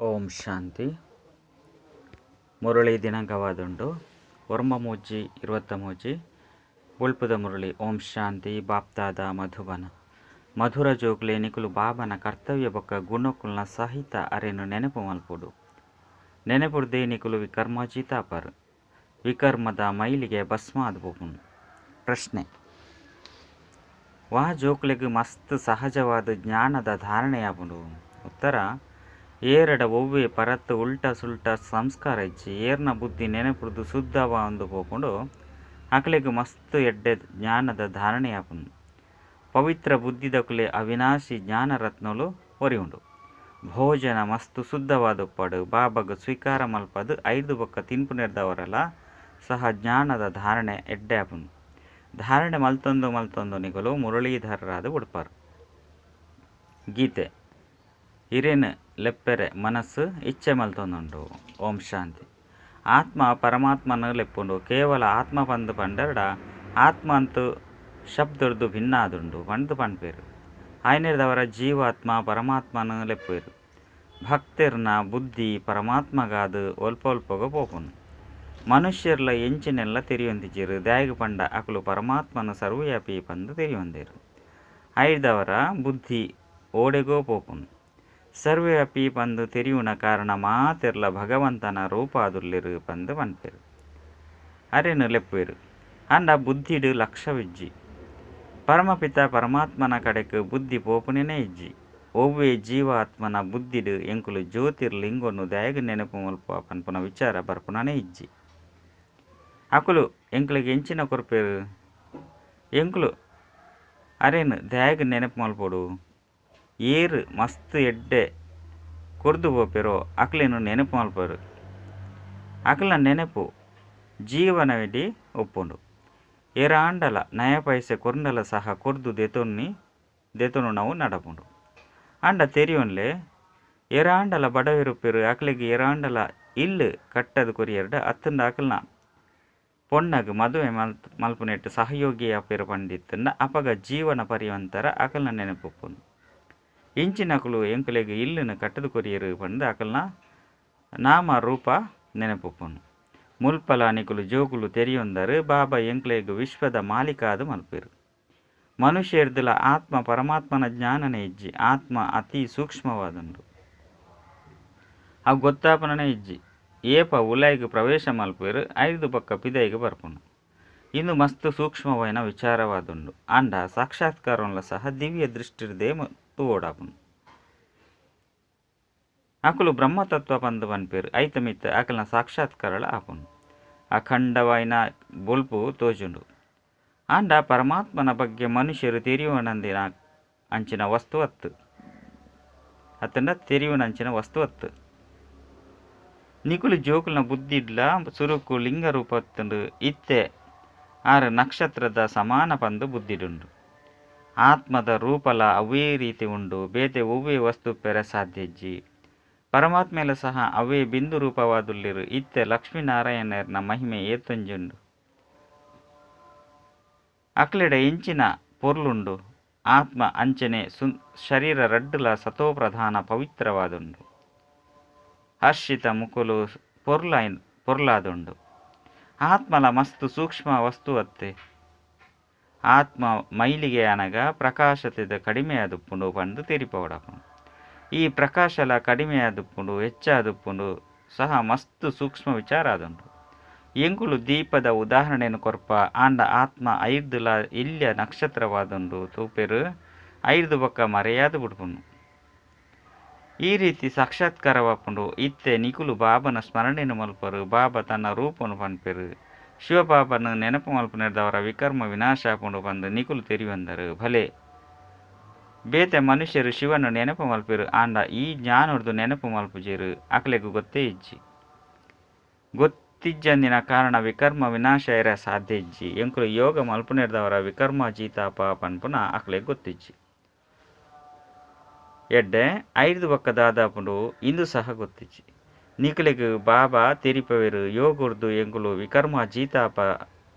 ಓಂ ಶಾಂತಿ. ಮುರಳಿ ದಿನಾಂಕವಾದುಂಡು 9 23 ಬೊಳ್ಪುದ ಮುರಳಿ. ಓಂ ಶಾಂತಿ. ಬಾಪ್ದಾದ ಮಧುಬನ ಮಧುರ ಜೋಕ್ಲೆ ನಿಕುಲು ಬಾಬನ ಕರ್ತವ್ಯ ಬೊಕ್ಕ ಗುಣಕುಲ್ನ ಸಹಿತ ಅರೆನು ನೆನಪು ಮಲ್ಪೊಡು. ನೆನಪುರ್ದೇ ನಿಕುಲು ವಿಕರ್ಮಜಿತಾಪರ್ ವಿಕರ್ಮದ ಮೈಲಿಗೆ ಭಸ್ಮ ಆದ್ ಪೋಪುಂಡು. ಪ್ರಶ್ನೆ: ವಾ ಜೋಕ್ಲೆಗ್ ಮಸ್ತ್ ಸಹಜವಾದ ಜ್ಞಾನದ ಧಾರಣೆಯಾಪುಂಡು? ಉತ್ತರ: ಏರಡ ಒವ್ವೆ ಪರತ್ ಉಲ್ಟಾ ಸುಲ್ಟಾ ಸಂಸ್ಕಾರ ಇಜ್ಜಿ. ಏರ್ನ ಬುದ್ಧಿ ನೆನಪುರ್ದು ಶುದ್ಧವಾಂದು ಪೋಪುಂಡು ಅಕ್ಲೆಗ್ ಮಸ್ತ್ ಎಡ್ಡೆ ಜ್ಞಾನದ ಧಾರಣೆಯಾಪುಂಡು. ಪವಿತ್ರ ಬುದ್ಧಿದಕುಲೆ ಅವಿನಾಶಿ ಜ್ಞಾನರತ್ನಲು ಒರಿಯುಂಡು. ಭೋಜನ ಮಸ್ತ್ ಶುದ್ಧವಾದುಪ್ಪಡು. ಬಾಬಗ್ ಸ್ವೀಕಾರ ಮಲ್ಪದು ಐದು ಬೊಕ್ಕ ತಿನ್ಪುನೆರ್ದವರಲ ಸಹ ಜ್ಞಾನದ ಧಾರಣೆ ಎಡ್ಡೆ ಆಪುಂಡು. ಧಾರಣೆ ಮಲ್ತೊಂದು ಮಲ್ತೊಂದು ನಿಕುಲು ಮುರಳೀಧರರಾದ ಉಡ್ಪಾರು. ಗೀತೆ ಹಿರೇನು ಲೆಪ್ಪೆರೆ ಮನಸ್ಸು ಇಚ್ಛೆ ಮಲ್ತೊಂದುಂಡು. ಓಂ ಶಾಂತಿ. ಆತ್ಮ ಪರಮಾತ್ಮನ ಲೆಪ್ಪುಂಡು. ಕೇವಲ ಆತ್ಮ ಪಂದು ಪಂಡರ್ಡ ಆತ್ಮ ಅಂತೂ ಶಬ್ದರ್ದು ಭಿನ್ನ ಆದುಂಡು ಪಂದು ಪನ್ಪೇರು. ಆಯ್ನೆರ್ದವರ ಜೀವಾತ್ಮ ಪರಮಾತ್ಮನ ಲೆಪ್ಪುವೆರು. ಭಕ್ತೆರ್ನ ಬುದ್ಧಿ ಪರಮಾತ್ಮಗಾದು ಒಲ್ಪ ಒಲ್ಪಗ ಪೋಪುಂಡು. ಮನುಷ್ಯರ್ಲ ಎಂಚಿನೆಲ್ಲ ತೆರಿಯೊಂದಿಜೆರು. ದಾಯೆಗ್ ಪಂಡ ಅಕುಲು ಪರಮಾತ್ಮನ ಸರ್ವವ್ಯಾಪಿ ಪಂದು ತೆರಿಯೊಂದೆರು. ಐದವರ ಬುದ್ಧಿ ಓಡೆಗೋ ಪೋಪುಂಡು. ಸರ್ವವ್ಯಾಪಿ ಪಂದು ತೆರಿಯುನ ಕಾರಣ ಮಾತೆರ್ಲ ಭಗವಂತನ ರೂಪಾದುಲ್ಲೆರು ಪಂದು ಪನ್ಪೇರು. ಅರೆನು ಲೆಪ್ಪುವೆರು. ಅಂಡ ಬುದ್ಧಿಡು ಲಕ್ಷ್ಯವಿಜ್ಜಿ. ಪರಮಪಿತ ಪರಮಾತ್ಮನ ಕಡೆಕ್ ಬುದ್ಧಿ ಪೋಪುನೇನೇ ಇಜ್ಜಿ. ಒವ್ವೆ ಜೀವಾತ್ಮನ ಬುದ್ಧಿಡು ಎಂಕುಲು ಜ್ಯೋತಿರ್ಲಿಂಗನು ದಾಯೆಗ್ ನೆನಪು ಮಲ್ಪುವ ಪನ್ಪುನ ವಿಚಾರ ಬರ್ಪುನನೇ ಇಜ್ಜಿ. ಅಕುಲು ಎಂಕ್ಲೆಗ್ ಎಂಚಿನ ಕೊರ್ಪೇರು? ಎಂಕುಲು ಅರೆನು ದಾಯೆಗ್ ನೆನಪು ಮಲ್ಪೊಡು? ಏರು ಮಸ್ತ್ ಎಡ್ಡೆ ಕೊರ್ದು ಪೋಪೆರೋ ಅಕ್ಲೆನು ನೆನಪು ಮಲ್ಪರು. ಅಕ್ಲೆನ ನೆನಪು ಜೀವನವಿಡೀ ಒಪ್ಪುಂಡು. ಏರಾಂಡಲ ನಯ ಪೈಸೆ ಕೊರ್ಂಡಲ ಸಹ ಕೊರ್ದು ದೆತೊನು ನಾವು ನಡಪುಂಡು. ಅಂಡ ತೆರಿಯೊನ್ಲೆ ಏರಾಂಡಲ ಬಡವಿರುಪೆರು ಅಕ್ಲೆಗ್ ಏರಾಂಡಲ ಇಲ್ಲು ಕಟ್ಟದು ಕೊರಿಯರ್ಡ ಅತ್ತಂಡ ಅಕ್ಲೆನ ಪೊಣ್ಣಗ್ ಮದುವೆ ಮಲ್ಪುನೆಟ್ ಸಹಯೋಗಿ ಆಪೆರು ಪಂಡಿತ್ತಂಡ ಅಪಗ ಜೀವನ ಪರ್ಯಂತರ ಅಕಲ್ನ ನೆನಪುಪ್ಪುಂಡು. ಇಂಚಿನಕುಲು ಎಂಕುಲೆಗ್ ಇಲ್ಲುನು ಕಟ್ಟದು ಕೊರಿಯರು ಪಂದು ಅಕಲ್ನ ನಾಮ ರೂಪ ನೆನಪುಪ್ಪುಂಡು. ಮುಲ್ಪಲ ನಿಕುಲು ಜೋಕುಲು ತೆರಿಯೊಂದರು ಬಾಬಾ ಎಂಕ್ಲೆಗ್ ವಿಶ್ವದ ಮಾಲೀಕಾದ ಮಲ್ಪೆರು. ಮನುಷ್ಯರ್ದುಲ ಆತ್ಮ ಪರಮಾತ್ಮನ ಜ್ಞಾನನೇ ಇಜ್ಜಿ. ಆತ್ಮ ಅತಿ ಸೂಕ್ಷ್ಮವಾದುಂಡು. ಅವು ಗೊತ್ತಾಪನೇ ಇಜ್ಜಿ. ಏಪ ಉಲಾಯಿಗ್ ಪ್ರವೇಶ ಮಲ್ಪೆರು ಐದು ಬೊಕ್ಕ ಪಿದೈಗ್ ಬರ್ಪುಂಡು. ಇಂದು ಮಸ್ತ್ ಸೂಕ್ಷ್ಮವಾಯಿನ ವಿಚಾರವಾದುಂಡು. ಅಂಡ ಸಾಕ್ಷಾತ್ಕಾರನ್ಲ ಸಹ ದಿವ್ಯ ದೃಷ್ಟಿರ್ದೇ ತೂವೊಡಾಪುಂಡು. ಅಕುಲು ಬ್ರಹ್ಮತತ್ವ ಪಂದು ಪನ್ಪೇರು. ಐತ ಮಿತ್ತ ಅಕಲ್ನ ಸಾಕ್ಷಾತ್ಕಾರಳ ಆಪುಂಡು. ಅಖಂಡವಾಯಿನ ಬೊಲ್ಪು ತೋಜುಂಡು. ಆಂಡ ಪರಮಾತ್ಮನ ಬಗ್ಗೆ ಮನುಷ್ಯರು ತೆರಿಯುವನಂದಿನ ಅಂಚಿನ ವಸ್ತು ಅತ್ತು. ಅತ್ತಂಡ ತೆರಿಯುವನಂಚಿನ ವಸ್ತು ಅತ್ತು. ನಿಕುಲು ಜೋಕುಲ್ನ ಬುದ್ಧಿಡ್ಲ ಸುರುಕು ಲಿಂಗ ರೂಪತ್ತುಂಡು. ಇತ್ತೆ ಆರು ನಕ್ಷತ್ರದ ಸಮಾನ ಪಂದು ಬುದ್ಧಿಡುಂಡು. ಆತ್ಮದ ರೂಪಲ ಅವೇ ರೀತಿ ಉಂಡು. ಬೇತೆ ಒವ್ವೇ ವಸ್ತು ಪೆರೆ ಸಾಧ್ಯ ಇಜ್ಜಿ. ಪರಮಾತ್ಮೆಲ ಸಹ ಅವೇ ಬಿಂದು ರೂಪವಾದುಲ್ಲೆರು. ಇತ್ತೆ ಲಕ್ಷ್ಮೀನಾರಾಯಣರ್ನ ಮಹಿಮೆ ಏತೊಂಜುಂಡು. ಅಕ್ಲೆಡ ಎಂಚಿನ ಪೊರ್ಲುಂಡು. ಆತ್ಮ ಅಂಚನೆ ಶರೀರ ರಡ್ಡುಲ ಸತೋಪ್ರಧಾನ ಪವಿತ್ರವಾದುಂಡು. ಹರ್ಷಿತ ಮುಕುಲು ಪೊರ್ಲಾದುಂಡು. ಆತ್ಮಲ ಮಸ್ತ್ ಸೂಕ್ಷ್ಮ ವಸ್ತು ಅತ್ತೆ. ಆತ್ಮ ಮೈಲಿಗೆ ಅನಗ ಪ್ರಕಾಶತೆದ ಕಡಿಮೆಯಾದುಪ್ಪುಂಡು ಪಂದು ತೆರಿಪವಡಾಪುಂಡು. ಈ ಪ್ರಕಾಶಲ ಕಡಿಮೆಯಾದುಪ್ಪುಂಡು ಹೆಚ್ಚಾದುಪ್ಪುಂಡು ಸಹ ಮಸ್ತ್ ಸೂಕ್ಷ್ಮ ವಿಚಾರ ಆದುಂಡು. ಎಂಕುಲು ದೀಪದ ಉದಾಹರಣೆಯನ್ನು ಕೊರ್ಪ. ಆಂಡ ಆತ್ಮ ಐರ್ದುಲ ಇಲ್ಯ ನಕ್ಷತ್ರವಾದುಂಡು. ತೂಪೆರು ಐರ್ದು ಬೊಕ್ಕ ಮರೆಯಾದು ಬಿಡ್ಪುಂಡು. ಈ ರೀತಿ ಸಾಕ್ಷಾತ್ಕಾರವಾಪುಂಡು. ಇತ್ತೆ ನಿಕುಲು ಬಾಬನ ಸ್ಮರಣೆಯನ್ನು ಮಲ್ಪರು. ಬಾಬಾ ತನ್ನ ರೂಪನು ಪನ್ಪೆರು. ಶಿವಬಾಬನ ನೆನಪು ಮಲ್ಪುನೆರ್ದವರ ವಿಕರ್ಮ ವಿನಾಶ ಆಪುಂಡು ಪಂದು ನಿಕುಲು ತೆರಿಯೊಂದರು. ಭಲೆ ಬೇತೆ ಮನುಷ್ಯರು ಶಿವನ ನೆನಪು ಮಲ್ಪೆರು. ಆಂಡ ಈ ಜ್ಞಾನರ್ದು ನೆನಪು ಮಲ್ಪುಜೆರು. ಅಕ್ಲೆಗ್ ಗೊತ್ತೇ ಇಜ್ಜಿ. ಗೊತ್ತಿಜ್ಜಂದಿನ ಕಾರಣ ವಿಕರ್ಮ ವಿನಾಶ ಎರ ಸಾಧ್ಯ ಇಜ್ಜಿ. ಎಂಕುಲು ಯೋಗ ಮಲ್ಪುನೆರ್ದವರ ವಿಕರ್ಮ ಜೀತಾಪ ಪನ್ಪುನ ಅಕ್ಲೆಗ್ ಗೊತ್ತಿಜ್ಜಿ. ಎಡ್ಡೆ ಐದು ಬೊಕ್ಕ ದಾದಾಪುಂಡು ಇಂದು ಸಹ ಗೊತ್ತಿಜ್ಜಿ. ನಿಕುಲೆಗ್ ಬಾಬಾ ತೆರಿಪವೆರು. ಯೋಗರ್ದು ಎಂಕುಲು ವಿಕರ್ಮ ಜೀತಾಪ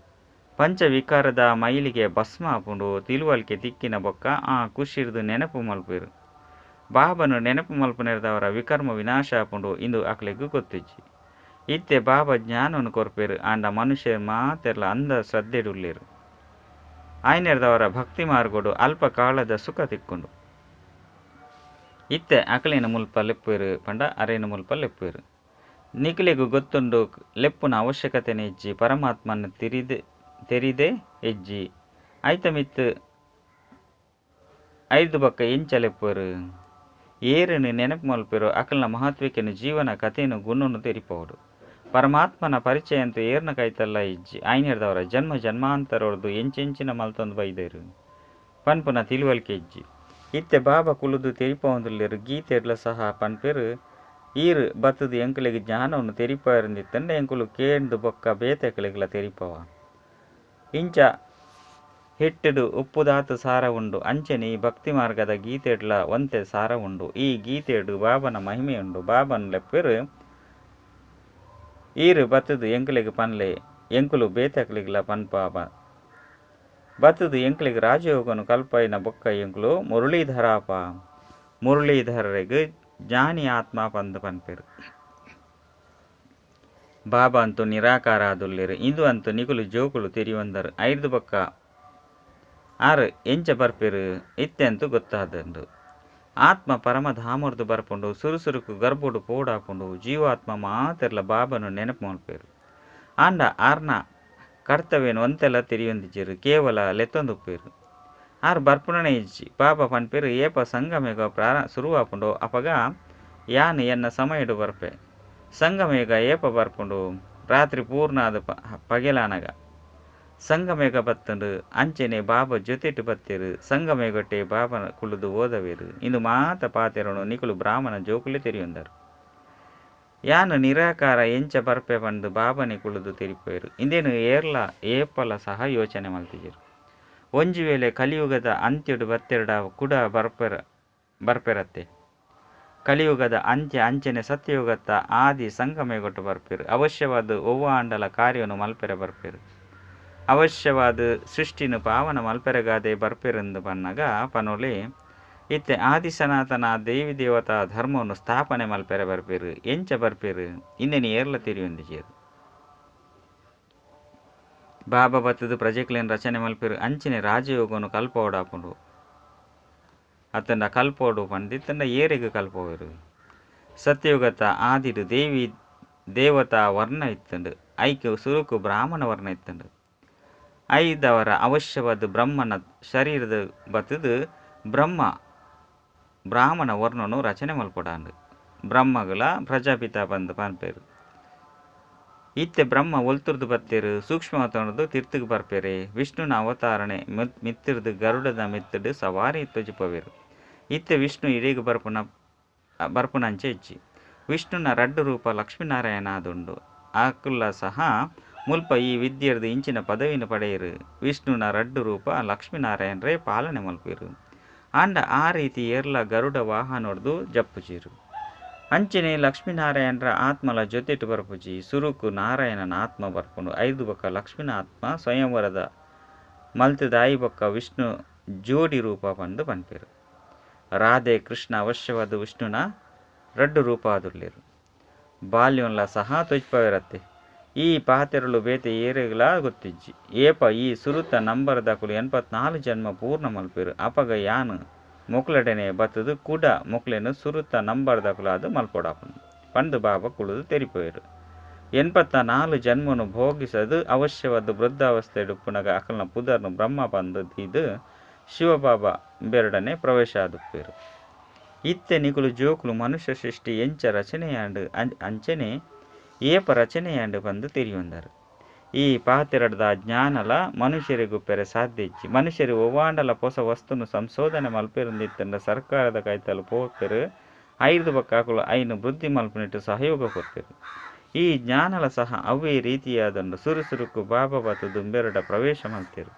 ಪಂಚವಿಕಾರದ ಮೈಲಿಗೆ ಭಸ್ಮ ಆಪುಂಡು. ತಿಳುವಳಿಕೆ ತಿಕ್ಕಿನ ಬೊಕ್ಕ ಆ ಖುಷಿರ್ದು ನೆನಪು ಮಲ್ಪೆರು. ಬಾಬನು ನೆನಪು ಮಲ್ಪುನೆರ್ದವರ ವಿಕರ್ಮ ವಿನಾಶ ಆಪುಂಡು ಇಂದು ಅಕ್ಲೆಗ್ ಗೊತ್ತಿಜ್ಜಿ. ಇತ್ತೆ ಬಾಬಾ ಜ್ಞಾನವನ್ನು ಕೊರ್ಪೇರು ಆಂಡ ಮನುಷ್ಯರ್ ಮಾತೆರ್ಲ ಅಂಧ ಶ್ರದ್ಧೆಡುಲ್ಲೆರ್. ಆಯ್ನೆರ್ದವರ ಭಕ್ತಿ ಮಾರ್ಗೋಡು ಅಲ್ಪ ಕಾಲದ ಸುಖ ತಿಕ್ಕೊಂಡು. ಇತ್ತೆ ಅಕಲೇನು ಮುಲ್ಪ ಲೆಪ್ಪುವೆರು ಪಂಡ ಅರೇನು ಮುಲ್ಪ ಲೆಪ್ಪುವೆರು. ನಿಕಲೆಗು ಗೊತ್ತುಂಡು ಲೆಪ್ಪುನ ಅವಶ್ಯಕತೆನೇ ಇಜ್ಜಿ. ಪರಮಾತ್ಮನ ತೆರಿದೆ ಇಜ್ಜಿ. ಐತ ಮಿತ್ತು ಐದು ಬಕ್ಕ ಎಂಚ ಲೆಪ್ಪುವೆರು. ಏರನ್ನು ನೆನಪು ಮಲ್ಪೆರು ಅಕಲ್ನ ಮಹತ್ವಕ್ಕೆನು ಜೀವನ ಕಥೆಯನ್ನು ಗುಣನು ತೆರಿಪೋಡು. ಪರಮಾತ್ಮನ ಪರಿಚಯ ಅಂತೂ ಏರ್ನ ಕೈತಲ್ಲ ಇಜ್ಜಿ. ಆಯ್ನೆರ್ದವರ ಜನ್ಮ ಜನ್ಮಾಂತರೊರ್ದು ಎಂಚೆಂಚಿನ ಮಲ್ತೊಂದು ಬೈದೇರು ಪನ್ಪುನ ತಿಳುವಳಿಕೆ ಇಜ್ಜಿ. ಇತ್ತೆ ಬಾಬಾ ಕುಲುದು ತೆರಿಪೋಂದುಲ್ಲೆರು. ಗೀತೆಡ್ಲ ಸಹ ಪನ್ಪೆರು ಈರ್ ಬತ್ತದು ಎಂಕಲೆಗ್ ಜ್ಞಾನವನ್ನು ತೆರಿಪಾಯರಂದಿತ್ತಂಡ ಎಂಕುಲು ಕೇಂದು ಬೊಕ್ಕ ಬೇತೆಕಲೆಗ್ಲ ತೆರಿಪವ. ಇಂಚ ಹಿಟ್ಟುಡು ಉಪ್ಪುದಾತು ಸಾರ ಉಂಡು ಅಂಚನೆ ಈ ಭಕ್ತಿ ಮಾರ್ಗದ ಗೀತೆಡ್ಲ ಒಂತೆ ಸಾರ ಉಂಡು. ಈ ಗೀತೆಡು ಬಾಬನ ಮಹಿಮೆ ಉಂಡು. ಬಾಬನ್ ಲೆಪ್ಪೆರು ಈರು ಬತ್ತದು ಎಂಕಲೆಗ್ ಪನ್ಲೆ ಎಂಕುಲು ಬೇತೆಕಲೆಗ್ಲ ಪನ್ಪಾವ. ಬತ್ತದು ಎಂಕಲೆಗ್ ರಾಜಯೋಗನು ಕಲ್ಪೈನ ಬೊಕ್ಕ ಎಂಕುಲು ಮುರಳೀಧರಾಪ. ಮುರಳೀಧರರಿಗೆ ಜ್ಞಾನಿ ಆತ್ಮ ಪಂದು ಪನ್ಪೆರು. ಬಾಬಾ ಅಂತೂ ನಿರಾಕಾರ ಆದುಲ್ಲೆರು. ಇಂದು ಅಂತೂ ನಿಕುಲು ಜೋಕುಲು ತೆರಿವಂದರು. ಐದು ಬೊಕ್ಕ ಆರು ಎಂಚ ಬರ್ಪೆರು ಇತ್ತೆ ಅಂತೂ ಗೊತ್ತಾದಂಡು. ಆತ್ಮ ಪರಮಧಾಮರ್ದು ಬರ್ಪುಂಡು. ಸುರುಸುರುಕು ಗರ್ಭೋಡು ಪೋಡಾಪುಂಡು. ಜೀವಾತ್ಮ ಮಾತೆರ್ಲ ಬಾಬನು ನೆನಪು ಮಲ್ಪೆರು. ಆಂಡ ಆರ್ನ ಕರ್ತವ್ಯನು ಒಂತೆಲ್ಲ ತೆರಿಯೊಂದಿಜ್ಜೆರು. ಕೇವಲ ಲೆತ್ತೊಂದುಪ್ಪೇರು. ಆರು ಬರ್ಪುಣನೇ ಇಜ್ಜಿ. ಬಾಬಾ ಪನ್ಪೆರು ಏಪ ಸಂಗಮೇಗ ಶುರುವಾಪುಂಡು ಅಪಗ ಯಾನ್ ಎನ್ನ ಸಮಯಡು ಬರ್ಪೆ. ಸಂಗಮೇಗ ಏಪ ಬರ್ಪುಂಡು ರಾತ್ರಿ ಪೂರ್ಣ ಆದ ಪಗೆಲಾನಗ ಸಂಗಮೇಗ ಬತ್ತುಂಡು. ಅಂಚನೆ ಬಾಬಾ ಜೊತೆಟು ಬತ್ತೇರು. ಸಂಗಮೇಗಟ್ಟೆ ಬಾಬನ ಕುಳುದು ಓದವೇರು. ಇಂದು ಮಾತ ಪಾತೆರನು ನಿಕುಲು ಬ್ರಾಹ್ಮಣ ಜೋಕುಲೆ ತೆರಿಯೊಂದರು. ಯಾನು ನಿರಾಕಾರ ಎಂಚ ಬರ್ಪೆ ಪಂದು ಬಾಬನೆ ಕುಳುದು ತೆರಿಪೇರು. ಇಂದೇನು ಏರ್ಲ ಏಪಲ ಸಹ ಯೋಚನೆ ಮಲ್ತಿಜೆರು. ಒಂಜಿ ವೇಳೆ ಕಲಿಯುಗದ ಅಂತ್ಯಡು ಬತ್ತೆರಡ ಕೂಡ ಬರ್ಪೆರತ್ತೆ. ಕಲಿಯುಗದ ಅಂತ್ಯ ಅಂಚನೆ ಸತ್ಯಯುಗದ ಆದಿ ಸಂಗಮೇಗೊಟ್ಟು ಬರ್ಪೆರು. ಅವಶ್ಯವಾದ ಒವ್ವ ಆಂಡಲ ಕಾರ್ಯವನ್ನು ಮಲ್ಪೆರೆ ಬರ್ಪೆರು. ಅವಶ್ಯವಾದ ಸೃಷ್ಟಿನ ಪಾವನ ಮಲ್ಪೆರೆಗಾದೆ ಬರ್ಪೆರೆಂದು ಪನ್ನಗ ಪನೋಲಿ ಇತ್ತೆ ಆದಿ ಸನಾತನ ದೇವಿ ದೇವತಾ ಧರ್ಮವನ್ನು ಸ್ಥಾಪನೆ ಮಲ್ಪೆರೆ ಬರ್ಪೆರು. ಎಂಚ ಬರ್ಪೆರು ಇಂದೇನು ಏರ್ಲ ತೆರಿಯೊಂದಿಜೆರು. ಬಾಬಾ ಬತ್ತದು ಪ್ರಜೆಕ್ಲೇನ್ ರಚನೆ ಮಲ್ಪೆರು. ಅಂಚನೆ ರಾಜಯೋಗನು ಕಲ್ಪೋಡಾಪುಂಡು. ಅತ್ತಂಡ ಕಲ್ಪೋಡು ಪಂದಿತ್ತಂಡ ಏರೆಗ್ ಕಲ್ಪೋವೆರು. ಸತ್ಯಯುಗತ ಆದಿಡು ದೇವಿ ದೇವತಾ ವರ್ಣ ಇತ್ತಂಡು. ಐಕ್ ಸುರುಕು ಬ್ರಾಹ್ಮಣ ವರ್ಣ ಇತ್ತಂಡು. ಐದವರ ಅವಶ್ಯವಾದ ಬ್ರಹ್ಮನ ಶರೀರದ ಬತ್ತದು ಬ್ರಹ್ಮ ಬ್ರಾಹ್ಮಣ ವರ್ಣನು ರಚನೆ ಮಲ್ಪೊಡಾಂಡು. ಬ್ರಹ್ಮಗಳ ಪ್ರಜಾಪಿತ ಬಂದು ಪನ್ಪೇರು. ಇತ್ತೆ ಬ್ರಹ್ಮ ಒಲ್ತುರ್ದು ಬತ್ತೇರು. ಸೂಕ್ಷ್ಮವತನದು ತಿರ್ತುಗು ಬರ್ಪೇರೆ. ವಿಷ್ಣುನ ಅವತಾರಣೆ ಮಿತ್ತಿರ್ದು ಗರುಡದ ಮಿತ್ತಡು ಸವಾರಿ ತೊಜಿಪವೇರು. ಇತ್ತೆ ವಿಷ್ಣು ಇಡೀಗ ಬರ್ಪುನಂಚೆ ಇಜ್ಜಿ. ವಿಷ್ಣುನ ರಡ್ಡು ರೂಪ ಲಕ್ಷ್ಮೀನಾರಾಯಣ ಆದುಂಡು. ಆಕುಲ್ಲ ಸಹ ಮುಲ್ಪ ಈ ವಿದ್ಯೆರ್ದು ಇಂಚಿನ ಪದವಿನ ಪಡೆಯರು. ವಿಷ್ಣುನ ರಡ್ಡು ರೂಪ ಲಕ್ಷ್ಮೀನಾರಾಯಣರೇ ಪಾಲನೆ ಮಲ್ಪೇರು. ಆಂಡ ಆ ರೀತಿ ಏರ್ಲ ಗರುಡ ವಾಹನೊಡ್ದು ಜಪ್ಪುಜೀರು. ಅಂಚನೆ ಲಕ್ಷ್ಮೀನಾರಾಯಣರ ಆತ್ಮಲ ಜೊತೆಟು ಬರ್ಪುಜಿ. ಸುರುಕು ನಾರಾಯಣನ ಆತ್ಮ ಬರ್ಪುಂಡು. ಐದು ಬೊಕ್ಕ ಲಕ್ಷ್ಮೀನ ಆತ್ಮ ಸ್ವಯಂವರದ ಮಲ್ತದಾಯಿ ಬೊಕ್ಕ ವಿಷ್ಣು ಜೋಡಿ ರೂಪ ಪಂದು ಪನ್ಪೇರು. ರಾಧೆ ಕೃಷ್ಣ ಅವಶ್ಯವಾದ ವಿಷ್ಣುನ ರಡ್ಡು ರೂಪ ಆದುಲ್ಲೇರು. ಬಾಲ್ಯಂಲ ಸಹ ತೊಜ್ಪವಿರತ್ತೆ. ಈ ಪಾತೆರಳು ಬೇತೆ ಏರೆಗ್ಲ ಗೊತ್ತಿಜ್ಜಿ. ಏಪ ಈ ಸುರುತ ನಂಬರ್ದಕುಲು 84 ಜನ್ಮ ಪೂರ್ಣ ಮಲ್ಪೇರು. ಅಪಗ ಯಾನು ಮೊಕ್ಲಡೆನೆ ಬತ್ತದು ಕೂಡ ಮೊಕ್ಲೆನು ಸುರುತ ನಂಬರ್ದಕುಲಾದ ಮಲ್ಪೊಡಾಪುಂಡು ಪಂದು ಬಾಬಾ ಕುಳುದು ತೆರಿಪೋಯರು. 84 ಜನ್ಮನು ಭೋಗಿಸದು ಅವಶ್ಯವಾದ ವೃದ್ಧಾವಸ್ಥೆ ಉಪ್ಪುನಗ ಅಕಲ್ನ ಪುದರ್ನು ಬ್ರಹ್ಮ ಪಂದು ದೀದು ಶಿವಬಾಬಾ ಬೆರಡನೆ ಪ್ರವೇಶ ಆದುಪ್ಪೇರು. ಇತ್ತೆ ನಿಕುಲು ಜೋಕುಲು ಮನುಷ್ಯ ಸೃಷ್ಟಿ ಎಂಚ ರಚನೆಯಾಂಡು ಅಂಚನೆ ಏಪ ರಚನೆಯಾಂಡು ಬಂದು ತೆರಿಯೊಂದರು. ಈ ಪಾತೆರಡ್ದ ಜ್ಞಾನಲ ಮನುಷ್ಯರಿಗೂ ಪೆರೆ ಸಾಧ್ಯ ಇಜ್ಜಿ. ಮನುಷ್ಯರು ಒವ್ವಾಂಡಲ ಹೊಸ ವಸ್ತುನು ಸಂಶೋಧನೆ ಮಲ್ಪೆರುಂದಿತ್ತಂಡ ಸರ್ಕಾರದ ಕೈತಲು ಪೋಪೆರು. ಐದು ಬೊಕ್ಕ ಅಕುಲು ಐನು ವೃದ್ಧಿ ಮಲ್ಪುನೆಟ್ಟು ಸಹಯೋಗ ಕೊರ್ಪೆರು. ಈ ಜ್ಞಾನಲ ಸಹ ಅವೇ ರೀತಿಯಾದಂಡು. ಸುರುಸುರುಕು ಬಾಬಾ ಬತ್ತದು ಬೆರಡ ಪ್ರವೇಶ ಮಲ್ತೇರು.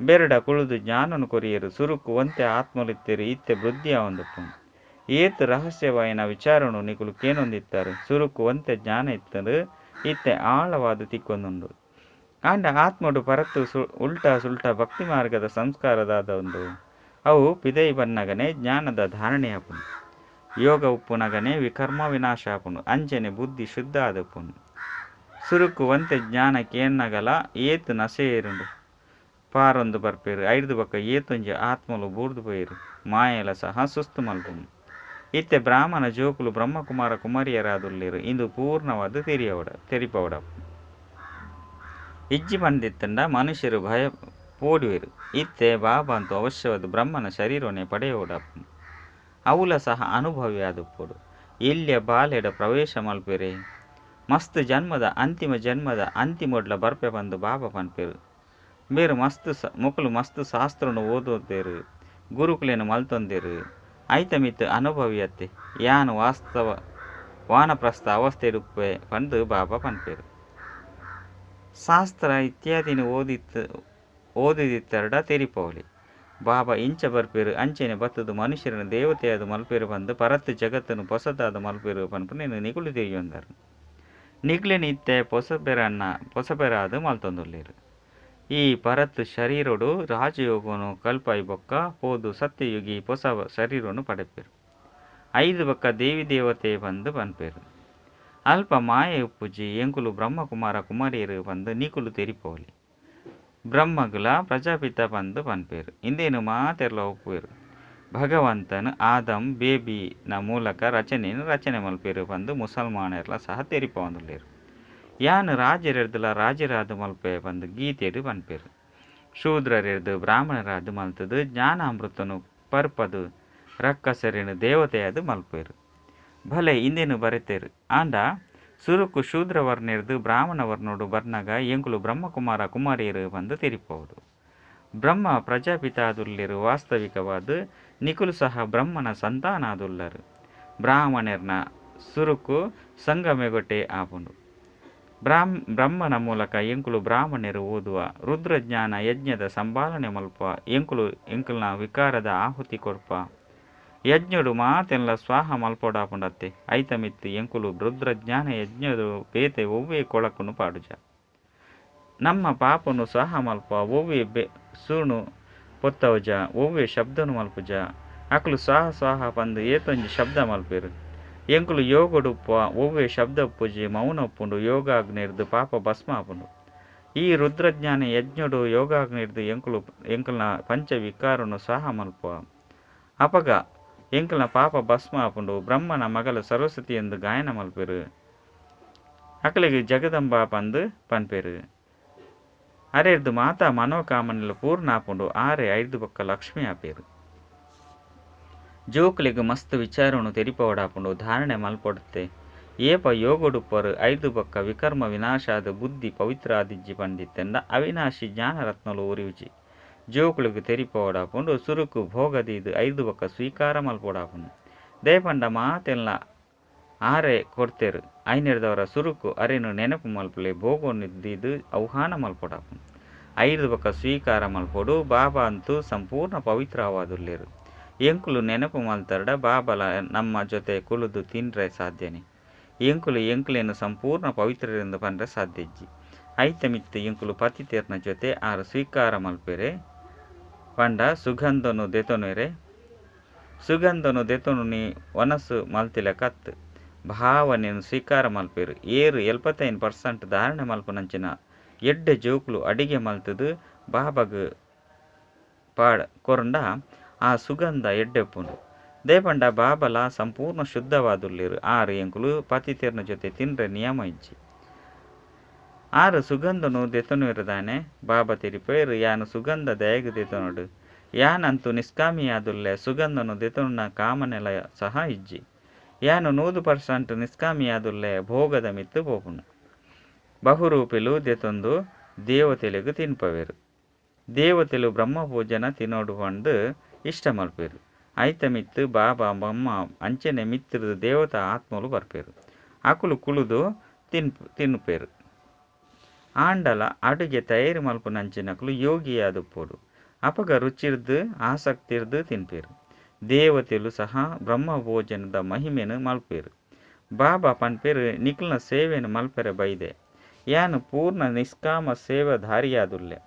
ಬೆರಡ ಕುಳುದು ಜ್ಞಾನನು ಕೊರಿಯರು. ಸುರುಕು ಒಂತೆ ಆತ್ಮಲಿತ್ತೇರು. ಇತ್ತೆ ವೃದ್ಧಿ ಆವೊಂದುಪ್ಪುಂಡು. ಏತ್ ರಹಸ್ಯವಾಯಿನ ವಿಚಾರನು ನಿಕುಲು ಕೇನೊಂದಿತ್ತಾರೆ. ಸುರುಕು ಒಂತೆ ಜ್ಞಾನ ಇತ್ತಂಡು. ಇತ್ತೆ ಆಳವಾದ ತಿಕ್ಕೊಂದುಂಡು. ಆಂಡ ಆತ್ಮಡು ಪರತ್ತು ಉಲ್ಟಾ ಸುಲ್ಟಾ ಭಕ್ತಿ ಮಾರ್ಗದ ಸಂಸ್ಕಾರದಾದ ಉಂಡು. ಅವು ಪಿದೈ ಬನ್ನಗನೆ ಜ್ಞಾನದ ಧಾರಣೆ ಆಪುಂಡು. ಯೋಗ ಉಪ್ಪುನಗನೆ ವಿಕರ್ಮ ವಿನಾಶ ಆಪುಂಡು. ಅಂಚನೆ ಬುದ್ಧಿ ಶುದ್ಧ ಆದುಪ್ಪುಂಡು. ಸುರುಕು ಒಂತೆ ಜ್ಞಾನ ಕೇನ್ನಗಲ ಏತ್ ನಸೆರುಂಡು ಪಾರೊಂದು ಬರ್ಪೇರು. ಐರ್ದು ಬೊಕ್ಕ ಏತೊಂಜಿ ಆತ್ಮಲು ಬೂರ್ದು ಪೋಯೆರು. ಮಾಯೆಲ ಸಹ ಸುಸ್ತು ಮಲ್ಪುಂಡು. ಇತ್ತೆ ಬ್ರಾಹ್ಮಣ ಜೋಕುಲು ಬ್ರಹ್ಮಕುಮಾರ ಕುಮಾರಿಯರಾದುಲ್ಲೆರ್ ಇಂದು ಪೂರ್ಣವಾದ್ ತೆರಿಪವಡ. ಇಜ್ಜಿ ಪಂದಿತ್ತಂಡ ಮನುಷ್ಯರು ಭಯ ಪೋಡುವೆರು. ಇತ್ತೆ ಬಾಬಾ ಅಂತೂ ಅವಶ್ಯವಾದ ಬ್ರಹ್ಮನ ಶರೀರನೇ ಪಡೆಯೋಡಪ್ಪು. ಅವುಲ ಸಹ ಅನುಭವಿ ಆದುಪ್ಪುಡು. ಎಲ್ಯ ಬಾಲೆಡ ಪ್ರವೇಶ ಮಲ್ಪೆರೆ ಮಸ್ತ್ ಜನ್ಮದ ಅಂತಿಮ ಜನ್ಮದ ಅಂತಿಮೊಡ್ಲ ಬರ್ಪೆ ಪಂದು ಬಾಬಾ ಪನ್ಪೆರು. ಮೇರು ಮಸ್ತ್ ಮೊಕುಲು ಮಸ್ತ್ ಶಾಸ್ತ್ರನು ಓದೋದೇರು, ಗುರುಕುಲೇನು ಮಲ್ತೊಂದೇರು. ಐತ ಮಿತ್ ಅನುಭವಿಯತ್ತೆ ಯಾನ್ ವಾಸ್ತವ ವಾನಪ್ರಸ್ಥ ಅವಸ್ಥೆಡುಪ್ಪೆ ಪಂದು ಬಾಬಾ ಪನ್ಪೆರು. ಶಾಸ್ತ್ರ ಇತ್ಯಾದಿನ ಓದಿದಿತ್ತರ್ಡ ತೆರಿಪೋಲಿ. ಬಾಬಾ ಇಂಚ ಬರ್ಪೇರು ಅಂಚನೆ ಬತ್ತದು ಮನುಷ್ಯರನ್ನು ದೇವತೆಯಾದ ಮಲ್ಪೇರು ಬಂದು ಪರತ್ ಜಗತ್ತನ್ನು ಪೊಸದಾದ ಮಲ್ಪೇರು ಪನ್ಪುನೇನು ನಿಗುಲು ತೆರಿಯೊಂದರು. ನಿಗ್ಲೇನು ಇತ್ತೆ ಪೊಸಬೆರಾದ ಮಲ್ತೊಂದುಲ್ಲೆರು. ಈ ಪರತ್ ಶರೀರೊಡು ರಾಜಯೋಗನು ಕಲ್ಪಾಯಿ ಬೊಕ್ಕ ಪೋದು ಸತ್ಯಯುಗಿ ಪೊಸ ಶರೀರನು ಪಡೆಪೇರು. ಐದು ಬೊಕ್ಕ ದೇವಿ ದೇವತೆ ಬಂದು ಪನ್ಪೇರು. ಅಲ್ಪ ಮಾಯೆ ಉಪ್ಪುಜಿ ಎಂಕುಲು ಬ್ರಹ್ಮಕುಮಾರ ಕುಮಾರಿಯರು ಬಂದು ನಿಕುಲು ತೆರಿಪೋಲಿ. ಬ್ರಹ್ಮಗುಲ ಪ್ರಜಾಪಿತ ಬಂದು ಪನ್ಪೇರು. ಇಂದೇನು ಮಾತೆರ್ಲ ಒಪ್ಪುವೆರು. ಭಗವಂತನ ಆದಂ ಬೇಬಿನ ಮೂಲಕ ರಚನೆಯನ್ನು ರಚನೆ ಮಲ್ಪೇರು ಬಂದು ಮುಸಲ್ಮಾನರ್ಲ ಸಹ ತೆರಿಪೊಂದುಲ್ಲೆರು. ಯಾನ್ ರಾಜರೆರ್ದಲ ರಾಜರಾದ ಮಲ್ಪೆ ಬಂದು ಗೀತೆಡು ಪನ್ಪೇರು. ಶೂದ್ರರೆರ್ದು ಬ್ರಾಹ್ಮಣರಾದ ಮಲ್ತದು ಜ್ಞಾನಾಮೃತನು ಪರ್ಪದು ರಕ್ಕಸರೇನು ದೇವತೆಯಾದ ಮಲ್ಪೇರು. ಭಲೆ ಇಂದೇನು ಬರೆತೇರು. ಆಂಡ ಸುರುಕು ಶೂದ್ರವರ್ಣೆರ್ದು ಬ್ರಾಹ್ಮಣವರ್ಣೋಡು ಬರ್ನಗ ಎಂಕುಲು ಬ್ರಹ್ಮಕುಮಾರ ಕುಮಾರಿಯರು ಬಂದು ತೆರಿಪೋಡು. ಬ್ರಹ್ಮ ಪ್ರಜಾಪಿತಾದುಲ್ಲೆರು ವಾಸ್ತವಿಕವಾದ ನಿಕುಲು ಸಹ ಬ್ರಹ್ಮನ ಸಂತಾನಾದುಲ್ಲರು. ಬ್ರಾಹ್ಮಣರ್ನ ಸುರುಕು ಸಂಗಮೆಗೊಟ್ಟೆ ಆಪುಂಡು. ಬ್ರಹ್ಮನ ಮೂಲಕ ಎಂಕುಲು ಬ್ರಾಹ್ಮಣರು ಓದುವ ರುದ್ರಜ್ಞಾನ ಯಜ್ಞದ ಸಂಭಾಲನೆ ಮಲ್ಪ ಎಂಕುಲು ಎಂಕುಲ್ನ ವಿಕಾರದ ಆಹುತಿ ಕೊಡ್ಪ ಯಜ್ಞಡು ಮಾತೆಲ್ಲ ಸ್ವಾಹ ಮಲ್ಪೊಡಾಪುಂಡತ್ತೆ. ಐತ ಮಿತ್ತು ಎಂಕುಲು ರುದ್ರಜ್ಞಾನ ಯಜ್ಞದ ಬೇತೆ ಒವ್ವೇ ಕೊಳಕುನು ಪಾಡುಜ. ನಮ್ಮ ಪಾಪನು ಸ್ವಾಹ ಮಲ್ಪ ಒವ್ವೇ ಸೂಣು ಪೊತ್ತವಜ ಒವ್ವೇ ಶಬ್ದನು ಮಲ್ಪುಜ. ಅಕುಲು ಸ್ವಾಹ ಸ್ವಾಹ ಪಂದು ಏತೊಂಜಿ ಶಬ್ದ ಮಲ್ಪೇರು. ಎಂಕುಲು ಯೋಗಡುಪ್ಪ ಒವ್ವೇ ಶಬ್ದ ಉಪ್ಪುಜಿ ಮೌನ ಉಪ್ಪುಂಡು. ಯೋಗಾಗ್ನಿರ್ದು ಪಾಪ ಭಸ್ಮ ಆಪುಂಡು. ಈ ರುದ್ರಜ್ಞಾನ ಯಜ್ಞಡು ಯೋಗಾಗ್ನಿರ್ದು ಎಂಕುಲು ಎಂಕುಲ್ನ ಪಂಚ ವಿಕಾರನು ಸ್ವಾಹ ಮಲ್ಪ ಅಪಗ ಎಂಕುಲ್ನ ಪಾಪ ಭಸ್ಮ ಆಪುಂಡು. ಬ್ರಹ್ಮನ ಮಗಲ ಸರಸ್ವತಿ ಎಂದು ಗಾಯನ ಮಲ್ಪೇರು. ಅಕಲಿಗೆ ಜಗದಂಬ ಪಂದು ಪನ್ಪೇರು. ಅರೆರ್ದು ಮಾತಾ ಮನೋಕಾಮನೆಲು ಪೂರ್ಣ ಆಪುಂಡು. ಆರೆ ಐದು ಬೊಕ್ಕ ಲಕ್ಷ್ಮಿ ಆಪೇರು. ಜೋಕುಲಿಗೆ ಮಸ್ತ್ ವಿಚಾರವನ್ನು ತೆರಿಪವಡಾಪುಂಡು. ಧಾರಣೆ ಮಲ್ಪೊಡುತ್ತೆ. ಏಪ ಯೋಗಡುಪ್ಪರು ಐದು ಬೊಕ್ಕ ವಿಕರ್ಮ ವಿನಾಶಾದ ಬುದ್ಧಿ ಪವಿತ್ರ ಆದಿಜ್ಜಿ ಪಂಡಿತ್ತೆಂಡ ಅವಿನಾಶಿ ಜ್ಞಾನರತ್ನಲು ಉರಿಯುಜಿ. ಜೋಕುಲಿಗೆ ತೆರಿಪವಡಾಪುಂಡು. ಸುರುಕು ಭೋಗದೀದು ಐದು ಬೊಕ್ಕ ಸ್ವೀಕಾರ ಮಲ್ಪೊಡಾಪುಂಡು. ದೇಪಂಡ ಮಾತೆಲ್ಲ ಆರೆ ಕೊಡ್ತೇರು. ಐನೆರ್ದವರ ಸುರುಕು ಅರೆನು ನೆನಪು ಮಲ್ಪಲೆ ಭೋಗನಿದ್ದೀದು ಆಹ್ವಾನ ಮಲ್ಪೊಡಾಪುಂಡು. ಐದು ಬೊಕ್ಕ ಸ್ವೀಕಾರ ಮಲ್ಪೊಡು. ಬಾಬಾ ಅಂತೂ ಸಂಪೂರ್ಣ ಪವಿತ್ರವಾದುಲ್ಲೇರು. ಎಂಕುಲು ನೆನಪು ಮಲ್ತರ್ಡ ಬಾಬಲ ನಮ್ಮ ಜೊತೆ ಕುಲುದು ತಿನ್ರೆ ಸಾಧ್ಯನೆ. ಎಂಕುಲು ಎಂಕುಲೇನು ಸಂಪೂರ್ಣ ಪವಿತ್ರರೆಂದು ಪನ್ರೆ ಸಾಧ್ಯ ಇಜ್ಜಿ. ಐತ ಮಿತ್ತು ಎಂಕುಲು ಪತಿತೇರ್ನ ಜೊತೆ ಆರು ಸ್ವೀಕಾರ ಮಲ್ಪೆರೆ ಪಂಡ ಸುಗಂಧನು ದೆತೊನೆರೆ. ಸುಗಂಧನು ದೆತೊನು ನೀ ವನಸು ಮಲ್ತಿಲ ಕತ್ತು ಭಾವನೆಯನ್ನು ಸ್ವೀಕಾರ ಮಲ್ಪೇರು. ಏರು 75% ಧಾರಣೆ ಮಲ್ಪುನಂಚಿನ ಎಡ್ಡೆ ಜೋಕುಲು ಅಡಿಗೆ ಮಲ್ತದು ಬಾಬಾಗ್ ಪಾಡ್ ಕೊರಂಡ ಆ ಸುಗಂಧ ಎಡ್ಡೆಪ್ಪುಂಡು. ದೇಪಂಡ ಬಾಬಲ ಸಂಪೂರ್ಣ ಶುದ್ಧವಾದುಲ್ಲೇರು. ಆರು ಎಂಕುಲು ಪತಿತೇರ್ನ ಜೊತೆ ತಿನ್ರೆ ನಿಯಮ ಇಜ್ಜಿ. ಆರು ಸುಗಂಧನು ದೆತೊನುವೆರುದಾನೆ. ಬಾಬಾ ತೆರಿಪೇರು ಯಾನು ಸುಗಂಧ ದಯಗು ದೆತೊನಡು. ಯಾನಂತೂ ನಿಷ್ಕಾಮಿಯಾದುಲ್ಲೆ. ಸುಗಂಧನು ದೆತೊನುನ ಕಾಮನೆಲ ಸಹ ಇಜ್ಜಿ. ಯಾನು 100% ನಿಷ್ಕಾಮಿಯಾದುಲ್ಲೆ. ಭೋಗದ ಮಿತ್ತು ಪೋಪುಂಡು. ಬಹುರೂಪಿಲು ದೆತೊಂದು ದೇವತೆಲೆಗು ತಿನ್ಪವೇರು. ದೇವತೆಲು ಬ್ರಹ್ಮಪೂಜನ ತಿನ್ನೋಡು ಪಂದು ಇಷ್ಟ ಮಲ್ಪೇರು. ಐತ ಮಿತ್ತು ಬಾಬಾ ಬೊಮ್ಮ ಅಂಚನೆ ಮಿತ್ರದು ದೇವತಾ ಆತ್ಮಲು ಬರ್ಪೇರು. ಅಕುಲು ಕುಳುದು ತಿನ್ಪೇರು. ಆಂಡಲ ಅಡುಗೆ ತಯಾರಿ ಮಲ್ಪುನಂಚಿನಕುಲು ಯೋಗಿಯಾದುಪ್ಪೊಡು. ಅಪಗ ರುಚಿರ್ದು ಆಸಕ್ತಿರ್ದು ತಿನ್ಪೇರು. ದೇವತೆಲು ಸಹ ಬ್ರಹ್ಮಭೋಜನದ ಮಹಿಮೆನು ಮಲ್ಪೇರು. ಬಾಬಾ ಪನ್ಪೇರು ನಿಕ್ಲ್ನ ಸೇವೆಯನ್ನು ಮಲ್ಪೆರೆ ಬೈದೆ. ಯಾನು ಪೂರ್ಣ ನಿಷ್ಕಾಮ ಸೇವಾಧಾರಿಯಾದುಲ್ಲೆ.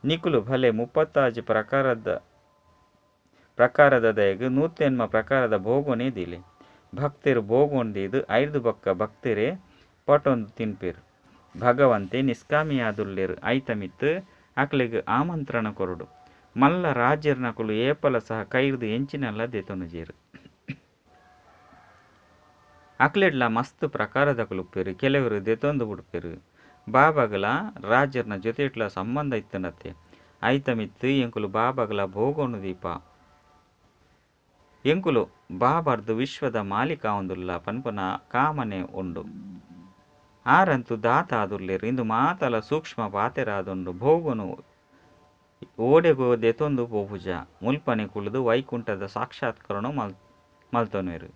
ನಿಕುಲು ಭಲೆ 36 ಪ್ರಕಾರದ ಪ್ರಕಾರದ ದಯಗ್ 108 ಪ್ರಕಾರದ ಭೋಗನೇ ದೀಲೆ. ಭಕ್ತೆರ್ ಭೋಗೋನ್ ದೀದ್ ಐರ್ದ್ ಬೊಕ್ಕ ಭಕ್ತೆರೇ ಪಟ್ಟೊಂದು ತಿನ್ಪೆರ್. ಭಗವಂತೆ ನಿಷ್ಕಾಮಿಯಾದುಲ್ಲೆರ್ ಐತ ಮಿತ್ತ್ ಅಕ್ಲೆಗ್ ಆಮಂತ್ರಣ ಕೊರೊಡು. ಮಲ್ಲ ರಾಜೆರ್ನಕುಲು ಏಪಲ ಸಹ ಕೈರ್ದ್ ಎಂಚಿನಲ ದೆತೊನುಜೆರ್. ಅಕ್ಲೆಡ್ಲ ಮಸ್ತ್ ಪ್ರಕಾರದಕುಲು ಉಪ್ಪೆರ್. ಕೆಲವೆರ್ ದೆತೊಂದು ಬುಡ್ಪೆರ್. ಬಾಬಾಗ್ ಲ ರಾಜೆರ್ನ ಜೊತೆಟ್ಲ ಸಂಬಂಧ ಇತ್ತುಂಡತ್ತೆ. ಐತ ಮಿತ್ತ್ ಎಂಕುಲು ಬಾಬಾಗ್ ಲ ಭೋಗನ್ ದೀಪ. ಎಂಕುಲು ಬಾಬಾರ್ದ್ ವಿಶ್ವದ ಮಾಲೀಕ ಆವೊಂದುಲ್ಲ ಪನ್ಪುನ ಕಾಮನೆ ಉಂಡು. ಆರಂತೂ ದಾತ ಆದುಲ್ಲೆರ್. ಇಂದು ಮಾತಲ ಸೂಕ್ಷ್ಮ ಪಾತೆರ ಆದುಂಡು. ಭೋಗನು ಓಡೆಗೋ ದೆತೊಂದು ಪೋಪುಜ. ಮುಲ್ಪನೆ ಕುಲ್ಲುದು ವೈಕುಂಠದ ಸಾಕ್ಷಾತ್ಕಾರನ್ ಮಲ್ತೊನುವೆರ್.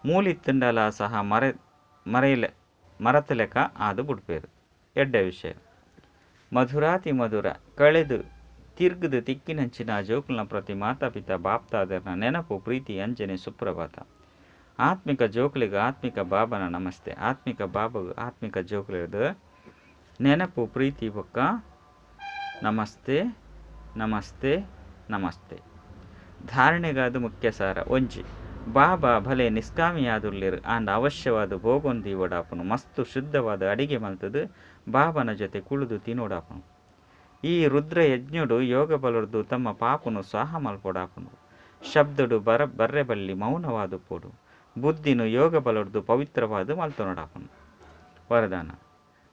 ಮೂಲಿತ್ತುಂಡಲ ಸಹ ಮರತಲೆಕ ಆದ್ ಬುಡ್ಪೆರ್. ಎಡ್ಡೆ ವಿಷಯ. ಮಧುರಾತಿ ಮಧುರ ಕಳೆದು ತಿರ್ಗ್ದ್ ತಿಕ್ಕಿನಂಚಿನ ಜೋಕುಲ್ನ ಪ್ರತಿ ಮಾತಾ ಪಿತಾ ಬಾಪ್ತಾದೆರ್ನ ನೆನಪು ಪ್ರೀತಿ ಅಂಚನೆ ಸುಪ್ರಭಾತ. ಆತ್ಮಿಕ ಜೋಕುಲೆಗ್ ಆತ್ಮಿಕ ಬಾಬನ ನಮಸ್ತೆ. ಆತ್ಮಿಕ ಬಾಬಗ್ ಆತ್ಮಿಕ ಜೋಕುಲೆರ್ದ್ ನೆನಪು ಪ್ರೀತಿ ಬೊಕ್ಕ ನಮಸ್ತೆ ನಮಸ್ತೆ ನಮಸ್ತೆ. ಧಾರಣೆಗಾದ್ ಮುಖ್ಯ ಸಾರ. ಒಂಜಿ ಬಾಬಾ ಭಲೆ ನಿಷ್ಕಾಮಿಯಾದುಲ್ಲೆರ್ ಆಂಡ ಅವಶ್ಯವಾದ ಭೋಗನ್ ದೀವೊಡಾಪುಂಡು. ಮಸ್ತ್ ಶುದ್ಧವಾದ ಅಡಿಗೆ ಮಲ್ತುದು ಬಾಬನ ಜೊತೆ ಕುಲ್ಲುದು ತಿನೋಡಾಪುಂಡು. ಈ ರುದ್ರ ಯಜ್ಞಡು ಯೋಗ ಬಲರ್ದು ತಮ್ಮ ಪಾಪನು ಸ್ವಾಹ ಮಲ್ಪೊಡಾಪುಂಡು. ಶಬ್ದಡು ಬರ್ರೆ ಬಲ್ಲಿ ಮೌನವಾದುಪ್ಪೊಡು. ಬುದ್ಧಿನ್ ಯೋಗ ಬಲರ್ದು ಪವಿತ್ರವಾದ ಮಲ್ತೊನೊಡಾಪುಂಡು. ವರದಾನ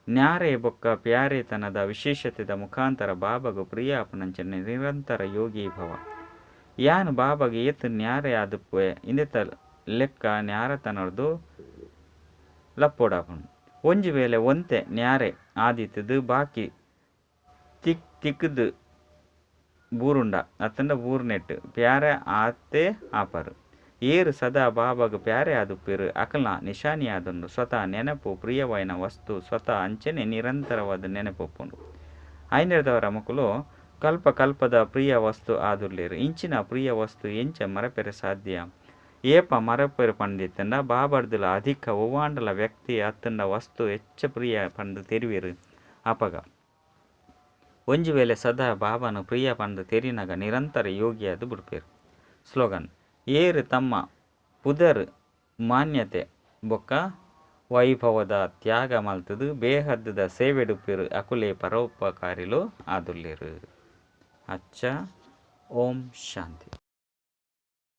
ನ್ಯಾರೆ ಬೊಕ್ಕ ಪ್ಯಾರೆತನದ ವಿಶೇಷತೆದ ಮುಖಾಂತರ ಬಾಬಾಗ್ ಪ್ರಿಯ ಆಪುನಂಚಿನ ನಿರಂತರ ಯೋಗಿ ಭವ. ಯಾನ್ ಬಾಬಾಗ್ ಏತ್ ನ್ಯಾರೆ ಆದುಪ್ಪುವೆ ಇಂದೆತ ಲೆಕ್ಕ ನ್ಯಾರತನರ್ದು ಲಪ್ಪೊಡಾಪುಂಡು. ಒಂಜಿ ವೇಳೆ ಒಂತೆ ನ್ಯಾರೆ ಆದಿತ್ತುದು ಬಾಕಿ ತಿಕ್ದ್ ಬೂರುಂಡ ಅತ್ತಂಡ ಬೂರ್ನೆಟ್ ಪ್ಯಾರೆ ಆತೇ ಆಪರ್. ಏರ್ ಸದಾ ಬಾಬಾಗ್ ಪ್ಯಾರೆ ಆದುಪ್ಪೆರ್ ಅಕಲ್ನ ನಿಶಾನಿಯಾದುಂಡು. ಸ್ವತಃ ನೆನಪು ಪ್ರಿಯವಾಯಿನ ವಸ್ತು ಸ್ವತಃ ಅಂಚನೆ ನಿರಂತರವಾದ ನೆನಪು ಉಪ್ಪುಂಡು. ಐನೆರ್ದವರ ಮೊಕುಲು ಕಲ್ಪ ಕಲ್ಪದ ಪ್ರಿಯ ವಸ್ತು ಆದುಲ್ಲೆರ್. ಇಂಚಿನ ಪ್ರಿಯ ವಸ್ತು ಎಂಚ ಮರಪೆರೆ ಸಾಧ್ಯ. ಏಪ ಮರಪೆರೆ ಪಂದಿತ್ತಂಡ ಬಾಬಾರ್ದಲ ಅಧಿಕ ಒವ್ವಾಂಡಲ ವ್ಯಕ್ತಿ ಅತ್ತಂಡ ವಸ್ತು ಹೆಚ್ಚ ಪ್ರಿಯ ಪಂದ್ ತೆರಿವೆರ್ ಅಪಗ. ಒಂಜಿ ವೇಳೆ ಸದಾ ಬಾಬಾನ ಪ್ರಿಯ ಪಂದ್ ತೆರಿನಗ ನಿರಂತರ ಯೋಗಿಯಾದ್ ಬುಡ್ಪೆರ್. ಸ್ಲೋಗನ್ ಏರ್ ತಮ್ಮ ಪುದರ್ ಮಾನ್ಯತೆ ಬೊಕ್ಕ ವೈಭವದ ತ್ಯಾಗ ಮಲ್ತುದು ಬೇಹದ್ದುದ ಸೇವೆಡುಪ್ಪೆರ್ ಅಕುಲೇ ಪರೋಪಕಾರಿಲು ಆದುಲ್ಲೆರ್. ಅಚ್ಚ ಓಂ ಶಾಂತಿ.